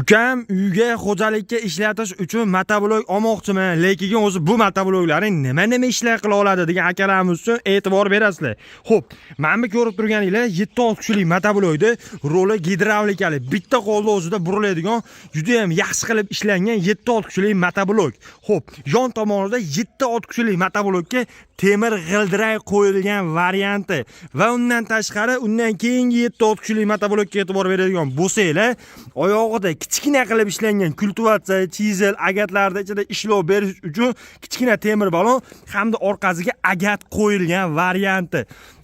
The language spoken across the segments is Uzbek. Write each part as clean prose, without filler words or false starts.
Ukam, uyga, xo'jalikka ishlatish uchun motoblok olmoqchiman, lekin o'zi bu motobloklarning nima nima ishlar qila oladi degan akalarimiz uchun e'tibor berasizlar. Xo'p, mana bu ko'rib turganinglar 7 kuchli motoblokni ruli gidravlikali, bitta qo'lda o'zida buriladigan, juda ham yaxshi qilib ishlangan 7 kuchli motoblok. Xo'p, yon tomonida 7 kuchli motoblokka temir g'ildirak qo'yilgan varianti va undan tashqari, undan keyingi 7 kuchli motoblokka e'tibor beradigan bo'lsanglar, oyog'ida kichkina qilib ishlangan kultivatsiya, chizel, agatlarni ichida ishlov berish uchun kichkina temir balon hamda orqasiga agat qo'yilgan varianti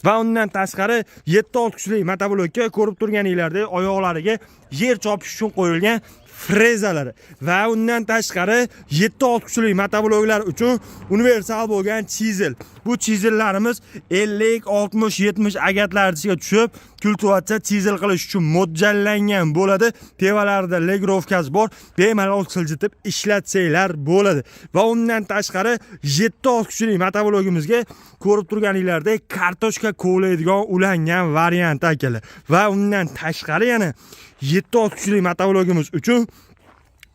va undan tashqari 7 kuchli motoblokka ko'rib turganinglardek oyoqlariga yer chopish uchun qo'yilgan frezalar va undan tashqari 7 kuchli motobloklar uchun universal bo'lgan chizel. Bu chizellarimiz 50, 60, 70 agatlar ichiga tushib, kultivatsiya, chizel qilish uchun mo'ljallangan bo'ladi. Tevalarida регулировка si bor, bemalol siljitib ishlatsanglar bo'ladi. Va undan tashqari 7 kuchli motoblokimizga ko'rib turganinglardek kartoshka kovlaydigan ulangan variant, akalar. Va undan tashqari yana 7 kuchli motoblokimiz uchun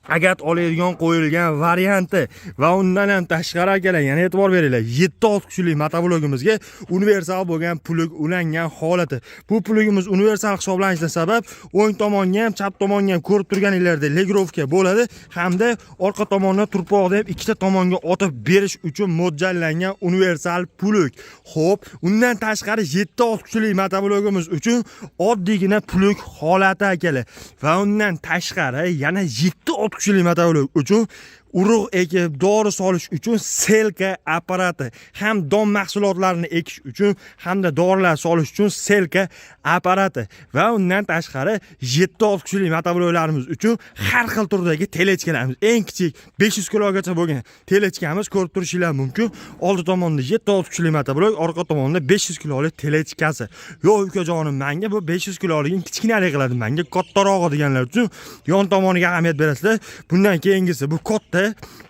agat oladigan qo'yilgan varianti va undan ham tashqari, akalar, yana e'tibor beringlar, 7 kuchli motoblokimizga universal bo'lgan plug ulangan holati. Bu plugimiz universal hisoblanishidan sabab o'ng tomonga ham, chap tomonga ham ko'rib turganinglardek регулировка bo'ladi hamda orqa tomondan turpoqni ham ikkita tomonga otib berish uchun mo'ljallangan universal plug. Xo'p, undan tashqari 7 kuchli motoblokimiz uchun oddiygina plug holati, akalar. Va undan tashqari yana 7 kuchli motoblok uchun urug' ekib, dori solish uchun селка apparati, ham don mahsulotlarini ekish uchun hamda dorilar solish uchun селка apparati va undan tashqari 7 kuchli motobloklarimiz uchun har xil turdagi тележка larimiz, eng kichik 500 kilogacha bo'lgan тележка miz ko'rib turishinglar mumkin. Oldi tomonda 7 kuchli motoblok, orqa tomonda 500 kilolik тележка si. Yo'q, ukajonim, manga bu 500 kiloligini kichkinalik qiladi, manga kattarog'i deganlar uchun yon tomoniga ahamiyat berasizlar. Bundan keyingisi bu katta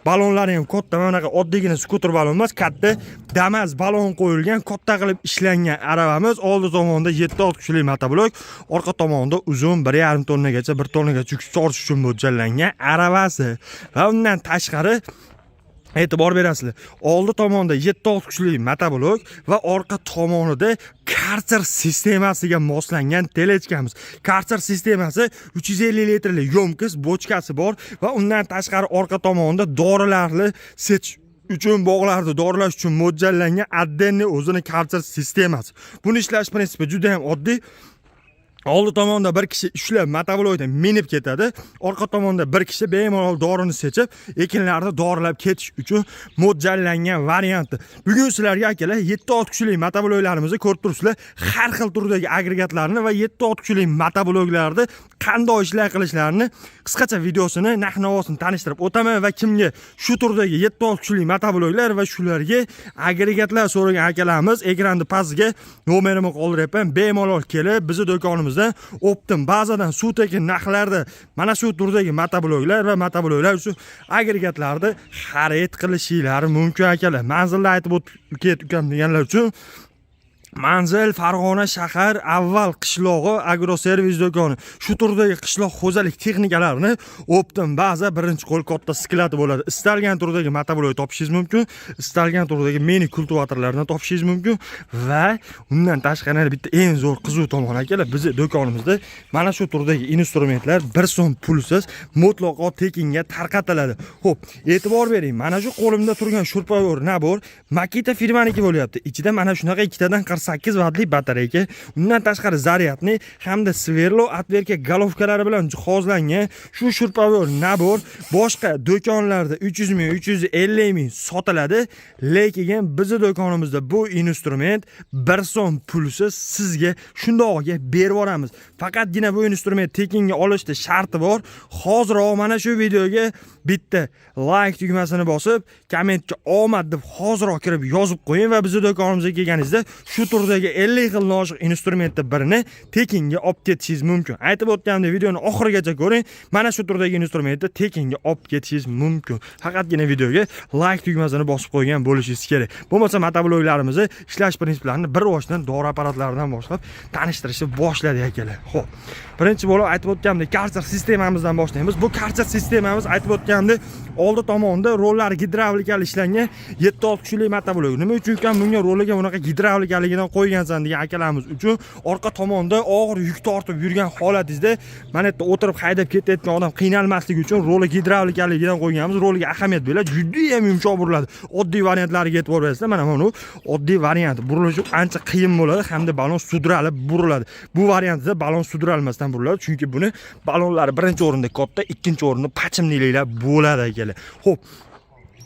balonlari ham katta, mana bunaqa oddiygina skuter balon emas, katta Damas balon qo'yilgan, katta qilib ishlangan aravamiz. Oldi tomonda 7 kuchli motoblok, orqa tomonda uzun 1,5 tonnagacha, 1 tonnagacha yuk tortish uchun mo'ljallangan aravasi. Va undan tashqari e'tibor berasizlar, oldi tomonda 7 kuchli motoblok va orqa tomonida karcher sistemasiga moslangan тележка miz. Karcher sistemasi 350 litrli ёмкость, bochkasi bor va undan tashqari orqa tomonda dorilarni sechish uchun, bog'larni dorilash uchun mo'ljallangan отдельный o'zini karcher sistemasi. Buni ishlash prinsipi juda ham oddiy. Oldi tomonda bir kishi ushlab motoblokda minib ketadi, orqa tomonda bir kishi bemalol dorini sechib, ekinlarni dorilab ketish uchun mo'ljallangan varianti. Bugun sizlarga, akalar, 7 kuchli motobloklarimizni ko'rib turibsizlar, har xil turdagi agregatlarni va 7 kuchli motobloklarni qanday ishlar qilishlarini qisqacha videosini, narx navosini tanishtirib o'taman. Va kimga shu turdagi 7 kuchli motobloklar va shularga agregatlar so'ragan akalarimiz, ekranni pastiga nomerimni qoldiryapman, bemalol kelib bizni do'konimizdan оптом bazadan suv tekin narxlarda mana shu turdagi motobloklar va motobloklar uchun agregatlarni xarid qilishinglari mumkin, akalar. Manzilni aytib o'tib ket, ukam, deganlar uchun manzil: Farg'ona shahar, Avval qishlog'i, Agroservis do'koni. Shu turdagi qishloq xo'jalik texnikalarini оптом baza birinchi qo'l katta склад i bo'ladi. Istalgan turdagi motoblok topishingiz mumkin, istalgan turdagi mini kultivatorlarni topishingiz mumkin. Va undan tashqari yana bitta eng zo'r qiziq tomoni, akalar, bizni do'konimizda mana shu turdagi instrumentlar bir so'm pulsiz, mutlaqo tekinga tarqatiladi. Xo'p, e'tibor bering, mana shu qo'limda turgan шуруповёрт набор Makita firmaniki bo'lyapti. Ichida mana shunaqa ikkitadan 48 vatli batareyka, undan tashqari зарядный hamda сверло, отвёртка, головка lari bilan jihozlangan shu шуруповёрт набор boshqa do'konlarda 300 ming, 350 ming sotiladi, lekin bizni do'konimizda bu instrument bir so'm pulsiz sizga shundog'iga berib yuboramiz. Faqatgina bu instrument tekinga olishda sharti bor: hoziroq mana shu videoga bitta like tugmasini bosib, kommentga "omad" deb hoziroq kirib yozib qo'ying va bizni do'konimizga kelganingizda shu turdagi turdagi 50 xil noshiq instrumentni birini tekinga olib ketishingiz mumkin. Aytib o'tganimdek, videoni oxirigacha ko'ring. Mana shu turdagi instrumentni tekinga olib ketishingiz mumkin. Faqatgina videoga like tugmasini bosib qo'ygan bo'lishingiz kerak. Bo'lmasa motobloklarimizni ishlash prinsiplarini bir boshdan, dori apparatlaridan boshlab tanishtirishni boshladik, akalar. Xo'p. Birinchi bo'lib, aytib o'tganimdek, karcher sistemamizdan boshlaymiz. Bu karcher sistemamiz, aytib o'tganimdek, oldi tomonda rollari gidravlikali ishlangan 7-6 kuchli motoblok. Nima uchun ekan bunga roliga bunaqa gidravlikaligidan qo'ygansan degan akalarimiz uchun, orqa tomonda og'ir yuk tortib yurgan holatingizda mana yerda o'tirib haydab ketayotgan odam qiynalmasligi uchun roli gidravlikaligidan qo'yganmiz. Roliga ahamiyat beriladi, juda ham yumshoq buriladi. Oddiy variantlariga e'tibor berasizlar. Mana bu oddiy variant, burilishi ancha qiyin bo'ladi hamda balon sudralib buriladi. Bu variantida balon sudralmasdan buriladi, chunki buni balonlari birinchi o'rinda katta, ikkinchi o'rinda пачимнийлiklar bo'ladi, akalar. Xo'p,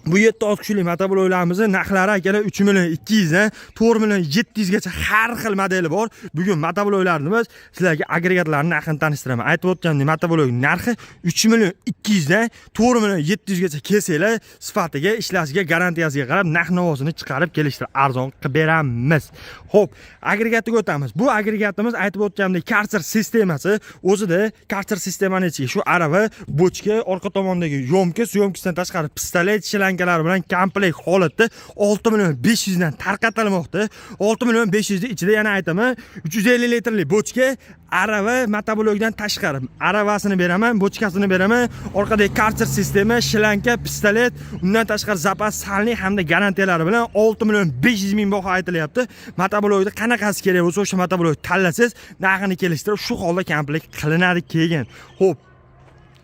bu 7-6 kuchli motobloklarimizni narxlari, akalar, 3 million 200 dan 4 million 700 gacha har xil modeli bor. Bugun motobloklarni emas, sizlarga agregatlarning narxini tanishtiraman. Aytib o'tganimdek, motoblok narxi 3 million 200 dan 4 million 700 gacha kelsanglar, sifatiga, ishlashiga, garantiyasiga qarab narx navosini chiqarib, kelishtirib arzon qilib beramiz. Xo'p, agregatiga o'tamiz. Bu agregatimiz, aytib o'tganimdek, karcher sistemasi. O'zida karcher sistemani ichiga shu arava, bochka, orqa tomondagi ёмкость, ёмкость dan tashqari pistolet, shlankalari bilan komplekt holatda 6 million 500 dan tarqatilmoqda. 6 million 500 ni ichida, yana aytaman, 350 litrli bochka, arava, motoblokdan tashqari aravasini beraman, bochkasini beraman, orqadagi karcher sistema, shlanka, pistolet, undan tashqari zapas сальник hamda garantiyalari bilan 6 million 500 ming baho aytilyapti. Motoblokni qanaqasi kerak bo'lsa, o'sha motoblok tanlasangiz, narxini kelishtirib, shu holda komplekt qilinadi keyin. Xo'p,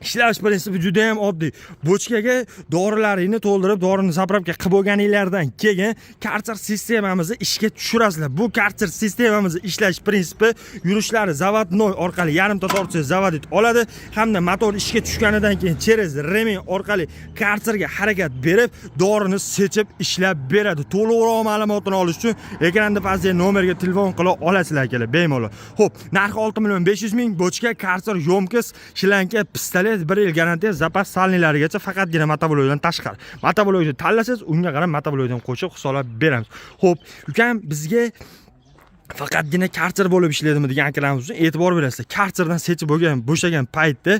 ishlash prinsipi juda ham oddiy. Bochkaga dorilaringni to'ldirib, dorini заправка qilib bo'lganinglardan keyin karcher sistemamizni ishga tushirasizlar. Bu karcher sistemamizni ishlash prinsipi: yurishlari заводной orqali yarimta tortsangiz, заводить oladi hamda motor ishga tushganidan keyin через ремень orqali karcherga harakat berib, dorini sechib ishlab beradi. To'liqroq ma'lumotini olish uchun ekranda pastdagi nomerga telefon qila olasizlar, akalar, bemalol. Xo'p, narxi 6 million 500 ming, bochka, karcher, ёмкость, shlanka, pistolet, 1 yil garantiya, zapas сальник larigacha, faqatgina motoblokdan tashqari. Motoblokni tanlasangiz, unga qarab motoblokdan qo'shib hisoblab beramiz. Xo'p, ukam, bizga faqatgina karcher bo'lib ishlaydimi degan akalarimiz uchun e'tibor berasizlar. Karcherdan sechib bo'lgan, bo'shagan paytda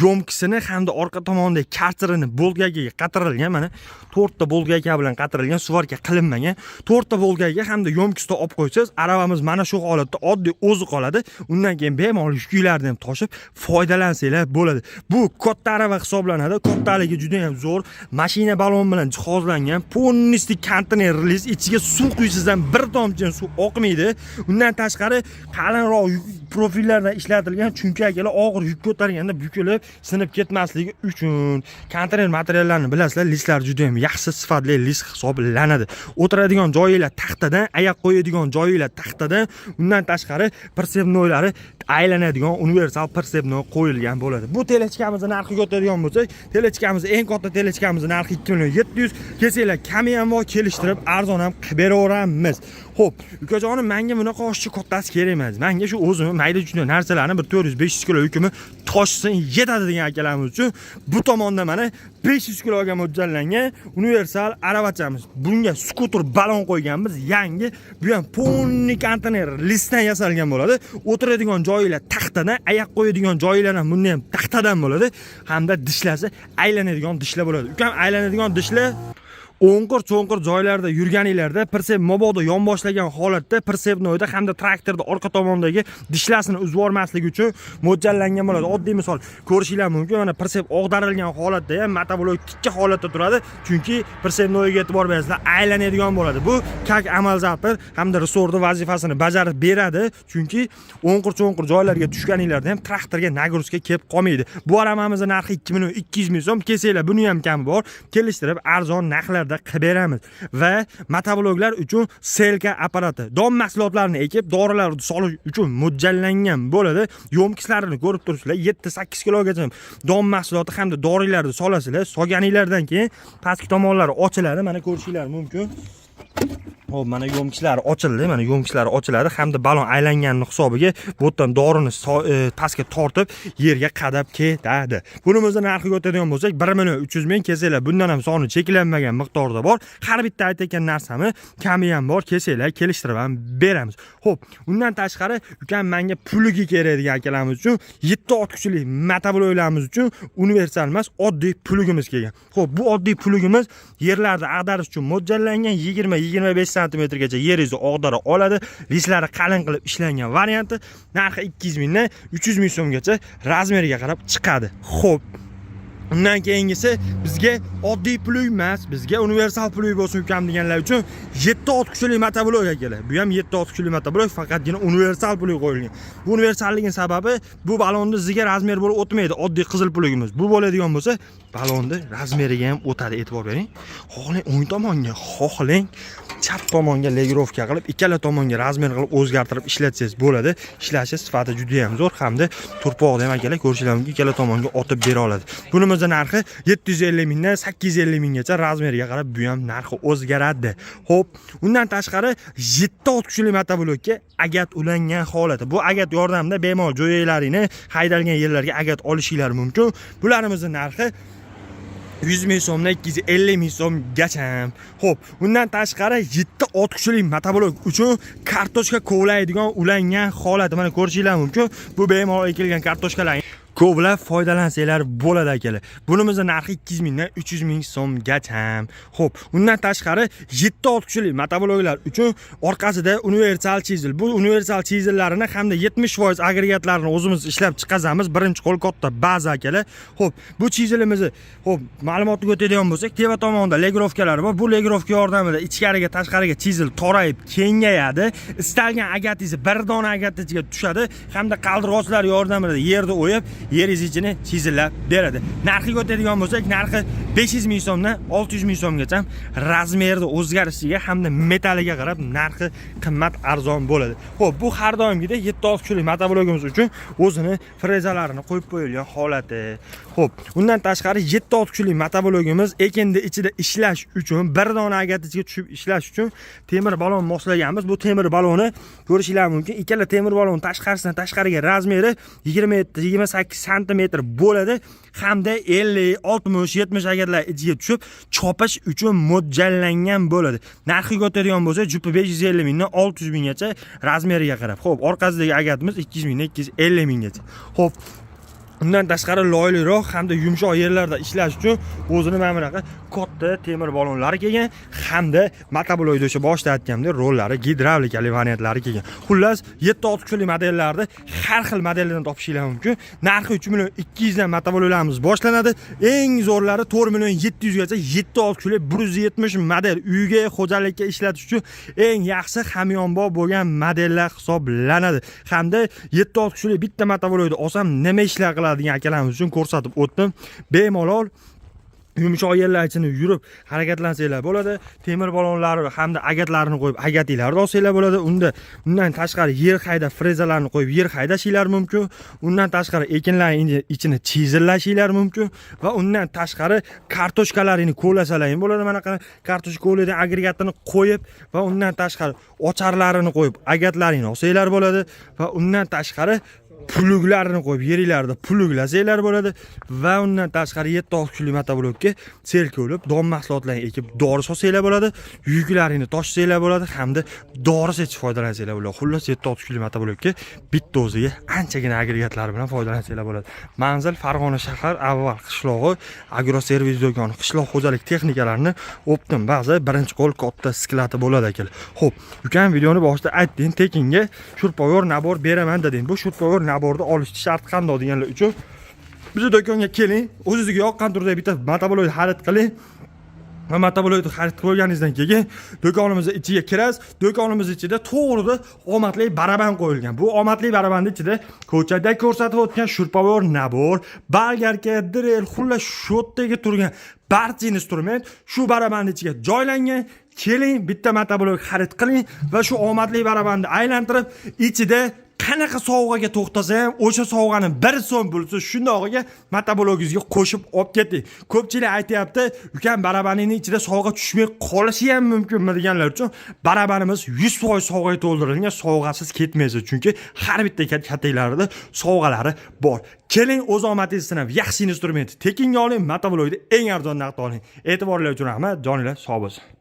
ёмкость ini hamda orqa tomondagi karcherini болт gaykaga qatirilgan, mana to'rtta болт gayka bilan qatirilgan, сварка qilinmagan. To'rtta болт gayka hamda ёмкость ni olib qo'ysangiz, aravamiz mana shu holatda oddiy o'zi qoladi. Undan keyin bemalol yuklarni ham toshib foydalansanglar bo'ladi. Bu katta arava hisoblanadi, kattaligi juda ham zo'r, mashina balon bilan jihozlangan, полностью konteyner release, ichiga suv quysangiz ham bir tomchi ham suv oqmaydi. Undan tashqari qalinroq profillardan ishlatilgan, chunki, akalar, og'ir yuk ko'targanda bukilib sinib ketmasligi uchun. Konteyner materiallarini bilasizlar, listlari juda ham yaxshi sifatli list hisoblanadi. O'tiradigan joyinglar taxtadan, oyoq qo'yadigan joyinglar taxtadan. Undan tashqari прицепной lari aylanadigan universal прицепной qo'yilgan bo'ladi. Bu тележка mizni narxiga o'tadigan bo'lsak, тележка miz, eng katta тележка mizni narxi 2 million 700. Kelsanglar, kami ham bor, kelishtirib arzon ham qilib beraveramiz. Xo'p, ukajonim, manga bunaqa oshchi kattasi kerak emas, manga shu o'zimni mayda chuyda narsalarni bir 400-500 kilo yukimni toshsin yetadi degan akalarimiz uchun bu tomonda mana 500 kiloga mo'ljallangan universal aravachamiz. Bunga skuter balon qo'yganmiz yangi. Bu ham полный konteyner listdan yasalgan bo'ladi. O'tiradigan joylar taxtadan, oyoq qo'yadigan joylar ham bunda ham taxtadan bo'ladi hamda dishlasi aylanadigan dishlar bo'ladi, ukam. Aylanadigan dishlar o'nqir cho'nqir joylarda yurganinglarda, прицеп mabodo yonboshlagan holatda прицепной da hamda traktorda orqa tomondagi dishlasini uzib yubormaslik uchun mo'ljallangan bo'ladi. Oddiy misol ko'rishinglar mumkin, mana прицеп og'darilgan holatda ham motoblok tikka holatda turadi, chunki прицепной ga e'tibor berasizlar, aylanadigan bo'ladi. Bu как amortizator hamda ressorni vazifasini bajarib beradi, chunki o'nqir cho'nqir joylarga tushganinglarda ham traktorga нагрузка kelib qolmaydi. Bu aravamizni narxi 2 million 200 ming so'm. Kelsanglar, buni ham kami bor, kelishtirib arzon narxlarda qilib beramiz. Va motobloklar uchun сеялка apparati, don mahsulotlarini ekib, dorilarni solish uchun mo'ljallangan bo'ladi. Ёмкость larini ko'rib turibsizlar, 7-8 kilogacha don mahsuloti hamda dorilarni solasizlar. Solganinglardan keyin pastki tomonlari ochiladi, mana ko'rishinglar mumkin. Xo'p, mana yo'mkichlari ochildi, mana yo'mkichlari ochiladi hamda balon aylanganini hisobiga bu yerdan dorini pastga tortib, yerga qadab ketadi. Bunimizni narxiga o'tadigan bo'lsak, 1 million 300 ming. Kelsanglar, bundan ham soni cheklanmagan miqdorda bor. Har bitta aytayotgan narsami kami ham bor, kelsanglar kelishtirib ham beramiz. Xo'p, undan tashqari, ukam, menga плуг i kerak degan akalarimiz uchun 7 ot kuchli motobloklarimiz uchun universal emas, oddiy плуг imiz kelgan. Xo'p, bu oddiy плуг imiz yerlarni ag'darish uchun mo'ljallangan, 20-25 santimetrgacha yeringizni ag'dara oladi. Listlari qalin qilib ishlangan varianti. Narxi 200 mingdan 300 ming so'mgacha razmeriga qarab chiqadi. Xo'p, undan keyingisi bizga oddiy плуг emas, bizga universal плуг bo'lsin, ukam, deganlar uchun 7 ot kuchli motoblok, akalar. Bu ham 7 ot kuchli motoblok, faqatgina universal плуг qo'yilgan. Bu universalliging sababi, bu balonni iziga razmer bo'lib o'tmaydi oddiy qizil плуг imiz. Bu bo'ladigan bo'lsa, balonni razmeriga ham o'tadi, e'tibor bering. Xohlang o'ng tomonga, xohlang chap tomonga регулировка qilib, ikkala tomonga razmer qilib o'zgartirib ishlatsangiz bo'ladi. Ishlashi sifati juda ham zo'r hamda turpoqni ham, akalar, ko'rishinglar mumkin, ikkala tomonga otib bera oladi. Bunimizni narxi 750 mingdan 850 minggacha razmeriga qarab bu ham narxi o'zgaradi. Xo'p, undan tashqari 7 ot kuchli motoblokka agat ulangan holati. Bu agat yordamida bemalol jo'yalaringni haydalgan yerlarga agat olishinglar mumkin. Bularimizni narxi 100 ming so'mdan 250 ming so'mgacha. Xo'p, undan tashqari 7 ot kuchli motoblok uchun kartoshka kovlaydigan ulangan holati, mana ko'rishinglar mumkin. Bu bemalol ekilgan kartoshkalar kovlab foydalansanglar bo'ladi, akalar. Bunimizni narxi 200 mingdan 300 ming so'mgacha. Xo'p, undan tashqari 7 ot kuchli motobloklar uchun orqasida universal chizel. Bu universal chizellarini hamda 70% agregatlarini o'zimiz ishlab chiqazamiz. Birinchi qo'l katta baza, akalar. Xo'p, bu chizelimizni, xo'p, ma'lumotga o'tadigan bo'lsak, tepa tomonida регулировка lari bor. Bu регулировка yordamida ichkariga, tashqariga chizel torayib kengayadi. Istalgan agatingizni bir dona agat ichiga tushadi hamda qaldirg'ochlar yordamida yerni o'yib, yeringiz ichini chizillab beradi. Narxiga o'tadigan bo'lsak, narxi 500 ming so'mdan 600 ming so'mgacha razmerni o'zgarishiga hamda metaliga qarab narxi qimmat arzon bo'ladi. Xo'p, bu har doimgidek 7 ot kuchli motoblokimiz uchun o'zini frezalarini qo'yib qo'yilgan holati. Xo'p, undan tashqari 7 ot kuchli motoblokimiz ekinni ichida ishlash uchun, bir dona agat ichiga tushib ishlash uchun temir balon moslaganmiz. Bu temir balonni ko'rishinglar mumkin. Ikkala temir balon tashqarisidan tashqariga razmeri 27-28 santimetr bo'ladi hamda 50, 60, 70 agatlar ichiga tushib chopish uchun mo'ljallangan bo'ladi. Narxiga o'tadigan bo'lsa, jupi 550 mingdan 600 minggacha razmeriga qarab. Xo'p, orqasidagi agatimiz 200 mingdan 250 minggacha. Xo'p, undan tashqari loyliroq hamda yumshoq yerlarda ishlash uchun o'zini mana bunaqa katta temir balonlari kelgan hamda motoblokda o'sha boshida aytganimdek rollari gidravlikali variantlari kelgan. Xullas, 7 ot kuchli modellarni har xil modellardan topishinglar mumkin. Narxi 3 million 200 dan motobloklarimiz boshlanadi. Eng zo'rlari 4 million 700 gacha 7 ot kuchli 170 model uyga, xo'jalikka ishlatish uchun eng yaxshi hamyonbop bo'lgan modellar hisoblanadi. Hamda 7 ot kuchli bitta motoblokni olsam nima ishlar qiladi degan akalarimiz uchun ko'rsatib o'tdim. Bemalol yumshoq yerlar ichini yurib harakatlansanglar bo'ladi. Temir balonlari hamda agatlarini qo'yib agatinglarni olsanglar bo'ladi. Unda undan tashqari yer haydab frezalarni qo'yib yer haydashinglar mumkin. Undan tashqari ekinlarni ichini chizillashinglar mumkin va undan tashqari kartoshkalaringni kovlasalar ham bo'ladi. Mana kartoshka kovlaydigan agregatini qo'yib va undan tashqari ocharlarini qo'yib agatlaringni olsanglar bo'ladi va undan tashqari плуг larini qo'yib yeringlarda плуг lasanglar bo'ladi va undan tashqari 7 ot kuchli motoblokka selkovlab don mahsulotlarini ekib dori solsanglar bo'ladi, yuklaringni toshsanglar bo'ladi hamda dori sechib foydalansanglar bo'ladi. Xullas, 7 ot kuchli motoblokka bitta o'ziga anchagina agregatlar bilan foydalansanglar bo'ladi. Manzil: Farg'ona shahar, Avval qishlog'i, agroservis do'koni, qishloq xo'jalik texnikalarini оптом baza, birinchi qo'l katta склад i bo'ladi, akalar. Xo'p, ukam, videoni boshida aytding, tekinga шуруповёрт набор beraman deding. Bu шуруповёрт набор ni olish sharti qandoq deganlar uchun bizni do'konga keling, o'zingizga yoqqan turdagi bitta motoblok xarid qiling va motoblokni xarid qilib bo'lganingizdan keyin do'konimizni ichiga kirasiz. Do'konimiz ichida to'g'rida omadli baraban qo'yilgan. Bu omadli barabanni ichida ko'chada ko'rsatib o'tgan шуруповёрт набор, болгарка, дрель, xullas, shu yerdagi turgan barcha instrument shu barabanni ichiga joylangan. Keling, bitta motoblok xarid qiling va shu omadli barabanni aylantirib, ichida Qanaqa sovg'aga to'xtasa ham, o'sha sovg'ani 1 so'm bo'lsa, shundog'iga motoblogingizga qo'shib olib keting. Ko'pchilik aytyapti, ukam, barabaningni ichida sovg'a tushmay qolishi ham mumkinmi deganlar uchun, barabanimiz 100% sovg'aga to'ldirilgan, sovg'asiz ketmaysiz, chunki har bitta kataklarida sovg'alari bor. Keling, o'z omadingizni sinab, yaxshi instrument tekinga oling, motoblogda eng arzon narxda oling. E'tiborlar uchun rahmat, joninglar sog' bo'lsin.